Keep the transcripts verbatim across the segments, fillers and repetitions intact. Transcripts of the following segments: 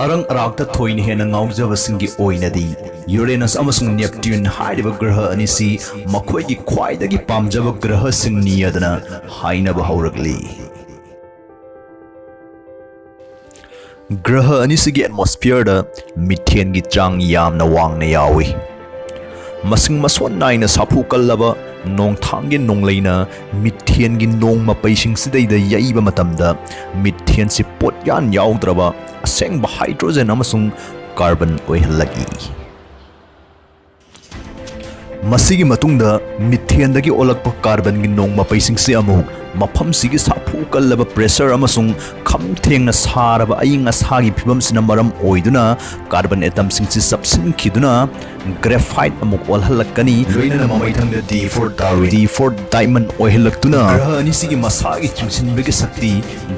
ꯑꯔꯪ ꯑꯔꯥꯛꯇ ꯊꯣꯏꯅ ꯍꯦꯟꯅ ꯉꯥꯎꯖꯕꯁꯤꯡꯒꯤ ꯑꯣꯏꯅꯗꯤ ꯌꯨꯔꯦꯅꯁ ꯑꯃꯁꯨꯡ ꯅꯦꯞꯇ꯭ꯌꯨꯟ ꯍꯥꯏꯔꯤꯕ ꯒ꯭ꯔꯍ ꯑꯅꯤꯁꯤ ꯃꯈꯣꯏꯒꯤ ꯈ꯭ꯋꯥꯏꯗꯒꯤ ꯄꯥꯝꯖꯕ ꯒ꯭ꯔꯍꯁꯤꯡꯅꯤ ꯑꯗꯨꯅ ꯍꯥꯏꯅꯕ ꯍꯧꯔꯛꯂꯤ꯫ ꯒ꯭ꯔꯍ ꯑꯅꯤꯁꯤꯒꯤ ꯑꯦꯠꯃꯣꯁꯐꯤꯌꯔꯗ ꯃꯤꯊꯦꯟꯒꯤ ꯆꯥꯡ ꯌꯥꯝꯅ ꯋꯥꯡꯅ ꯌꯥꯎꯏ꯫ ꯃꯁꯤꯡ ꯃꯁꯣꯟ ꯅꯥꯏꯅ ꯁꯥꯐꯨ ꯀꯜꯂꯕ ꯅꯣꯡꯊꯥꯡꯒꯤ ꯅꯣꯡꯂꯩꯅ ꯃꯤꯊꯦꯟꯒꯤ ꯅꯣꯡ ꯃꯄꯩꯁꯤꯡꯁꯤꯗꯩꯗ ꯌꯩꯕ ꯃꯇꯝꯗ, ꯃꯤꯊꯦꯟꯁꯤ ꯄꯣꯠꯌꯥꯟ ꯌꯥꯎꯗ꯭ꯔꯕ ꯑꯁꯦꯡꯕ ꯍꯥꯏꯗ꯭ꯔꯣꯖꯦꯟ ꯑꯃꯁꯨꯡ ꯀꯥꯔꯕꯟ ꯑꯣꯏꯍꯜꯂꯛꯏ꯫ ꯃꯁꯤꯒꯤ ꯃꯇꯨꯡꯗ ꯃꯤꯊꯦꯟꯗꯒꯤ ꯑꯣꯜꯂꯛꯄ ꯀꯥꯔꯕꯟꯒꯤ ꯅꯣꯡ ꯃꯄꯩꯁꯤꯡꯁꯤ ꯑꯃꯨꯛ ꯃꯐꯝꯁꯤꯒꯤ ꯁꯥꯐꯨ ꯀꯜꯂꯕ ꯄ꯭ꯔꯦꯁꯔ ꯑꯃꯁꯨꯡ ꯈꯝ ꯊꯦꯡꯅ ꯁꯥꯔꯕ ꯑꯏꯪ ꯑꯁꯥꯒꯤ ꯐꯤꯕꯝꯁꯤꯅ ꯃꯔꯝ ꯑꯣꯏꯗꯨꯅ ꯀꯥꯔꯕꯟ ꯑꯦꯇꯝꯁꯤꯡꯁꯤ ꯆꯞꯁꯤꯟꯈꯤꯗꯨꯅ ꯒ꯭ꯔꯦꯐꯥꯏꯠ ꯑꯃꯨꯛ ꯑꯣꯜꯍꯜꯂꯛꯀꯅꯤ꯫ ꯂꯣꯏꯅꯅ ꯃꯃꯩꯊꯪꯗ D four ꯇꯥꯔꯨꯏ꯫ D four diamond ꯑꯣꯏꯍꯜꯂꯛꯇꯨꯅ ꯒ꯭ꯔꯍ ꯑꯅꯤꯁꯤꯒꯤ ꯃꯁꯥꯒꯤ ꯆꯤꯡꯁꯤꯟꯕꯒꯤ ꯁꯛꯇꯤ,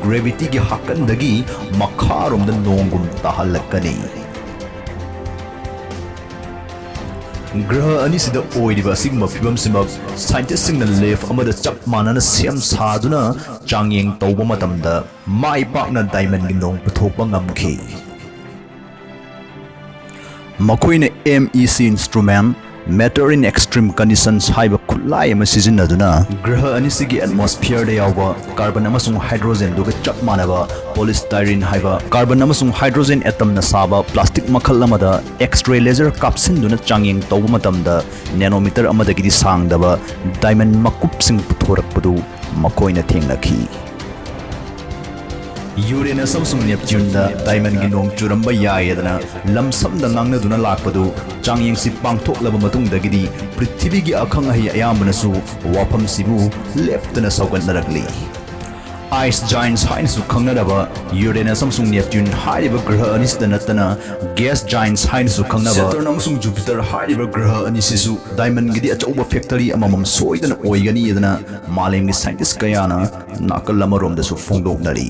ꯒ꯭ꯔꯦꯚꯤꯇꯤꯒꯤ ꯍꯥꯀꯟꯗꯒꯤ ꯃꯈꯥꯔꯣꯝꯗ ꯅꯣꯡꯒꯨꯝ ꯇꯥꯍꯜꯂꯛꯀꯅꯤ꯫ ꯒ꯭ꯔꯍ ꯑꯅꯤꯁꯤꯗ ꯑꯣꯏꯔꯤꯕ ꯑꯁꯤꯒꯨꯝꯕ ꯐꯤꯕꯝꯁꯤꯃꯛ ꯁꯥꯏꯟꯇꯤꯁꯁꯤꯡꯅ ꯂꯦꯐ ꯑꯃꯗ ꯆꯞ ꯃꯥꯟꯅꯅ ꯁꯦꯝ ꯁꯥꯗꯨꯅ ꯆꯥꯡꯌꯦꯡ ꯇꯧꯕ ꯃꯇꯝꯗ ꯃꯥꯏ ꯄꯥꯛꯅ ꯗꯥꯏꯃꯟꯒꯤ ꯅꯣꯡ ꯄꯨꯊꯣꯛꯄ ꯉꯝꯈꯤ꯫ ꯃꯈꯣꯏꯅ MEC instrument, matter in extreme conditions ꯍꯥꯏꯕ ꯈꯨꯠꯂꯥꯏ ꯑꯃ ꯁꯤꯖꯤꯟꯅꯗꯨꯅ ꯒ꯭ꯔꯍ ꯑꯅꯤꯁꯤꯒꯤ ꯑꯦꯠꯃꯣꯁꯐꯤꯌꯔꯗ ꯌꯥꯎꯕ ꯀꯥꯔꯕꯟ ꯑꯃꯁꯨꯡ ꯍꯥꯏꯗ꯭ꯔꯣꯖꯦꯟꯗꯨꯒ ꯆꯞ ꯃꯥꯟꯅꯕ ꯄꯣꯂꯤꯁꯇꯥꯏꯔꯤꯟ ꯍꯥꯏꯕ ꯀꯥꯔꯕꯟ ꯑꯃꯁꯨꯡ ꯍꯥꯏꯗ꯭ꯔꯣꯖꯦꯟ ꯑꯦꯇꯝꯅ ꯁꯥꯕ ꯄ꯭ꯂꯥꯁꯇꯤꯛ ꯃꯈꯜ ꯑꯃꯗ X-ray laser ꯀꯥꯞꯁꯤꯟꯗꯨꯅ ꯆꯥꯡꯌꯦꯡ ꯇꯧꯕ ꯃꯇꯝꯗ, ꯅꯦꯅꯣꯃꯤꯇꯔ ꯑꯃꯗꯒꯤꯗꯤ ꯁꯥꯡꯗꯕ ꯗꯥꯏꯃꯟ ꯃꯀꯨꯞꯁꯤꯡ ꯄꯨꯊꯣꯔꯛꯄꯗꯨ ꯃꯈꯣꯏꯅ ꯊꯦꯡꯅꯈꯤ꯫ ꯌꯨꯔꯦꯅꯁ ꯑꯃꯁꯨꯡ ꯅꯦꯞꯇ꯭ꯌꯨꯟꯗ ꯗꯥꯏꯃꯟꯒꯤ ꯅꯣꯡ ꯆꯨꯔꯝꯕ ꯌꯥꯏ ꯑꯗꯨꯅ ꯂꯝꯁꯝꯗ ꯉꯥꯡꯅꯗꯨꯅ ꯂꯥꯛꯄꯗꯨ ꯆꯥꯡꯌꯦꯡꯁꯤ ꯄꯥꯡꯊꯣꯛꯂꯕ ꯃꯇꯨꯡꯗꯒꯤꯗꯤ ꯄ꯭ꯔꯤꯊꯤꯕꯤꯒꯤ ꯑꯈꯪ ꯑꯍꯩ ꯑꯌꯥꯝꯕꯅꯁꯨ ꯋꯥꯐꯝꯁꯤꯕꯨ ꯂꯦꯞꯇꯅ ꯁꯧꯒꯠꯅꯔꯛꯂꯤ꯫ ꯑꯥꯏꯁ ꯖꯥꯏꯟꯁ ꯍꯥꯏꯅꯁꯨ ꯈꯪꯅꯔꯕ ꯌꯨꯔꯦꯅꯁ ꯑꯃꯁꯨꯡ ꯅꯦꯞꯇ꯭ꯌꯨꯟ ꯍꯥꯏꯔꯤꯕ ꯒ꯭ꯔꯍ ꯑꯅꯤꯁꯤꯗ ꯅꯠꯇꯅ ꯒ꯭ꯌꯥꯁ ꯖꯥꯏꯟꯁ ꯍꯥꯏꯅꯁꯨ ꯈꯪꯅꯕ ꯁꯦꯇꯔꯟ ꯑꯃꯁꯨꯡ ꯖꯨꯄꯤꯇꯔ ꯍꯥꯏꯔꯤꯕ ꯒ꯭ꯔꯍ ꯑꯅꯤꯁꯤꯁꯨ ꯗꯥꯏꯃꯟꯒꯤꯗꯤ ꯑꯆꯧꯕ ꯐꯦꯛꯇꯔꯤ ꯑꯃꯃꯝ ꯁꯣꯏꯗꯅ ꯑꯣꯏꯒꯅꯤ ꯑꯗꯨꯅ ꯃꯥꯂꯦꯝꯒꯤ ꯁꯥꯏꯟꯇꯤꯁ ꯀꯌꯥꯅ ꯅꯥꯀꯜ ꯑꯃꯔꯣꯝꯗꯁꯨ ꯐꯣꯡꯗꯣꯛꯅꯔꯤ꯫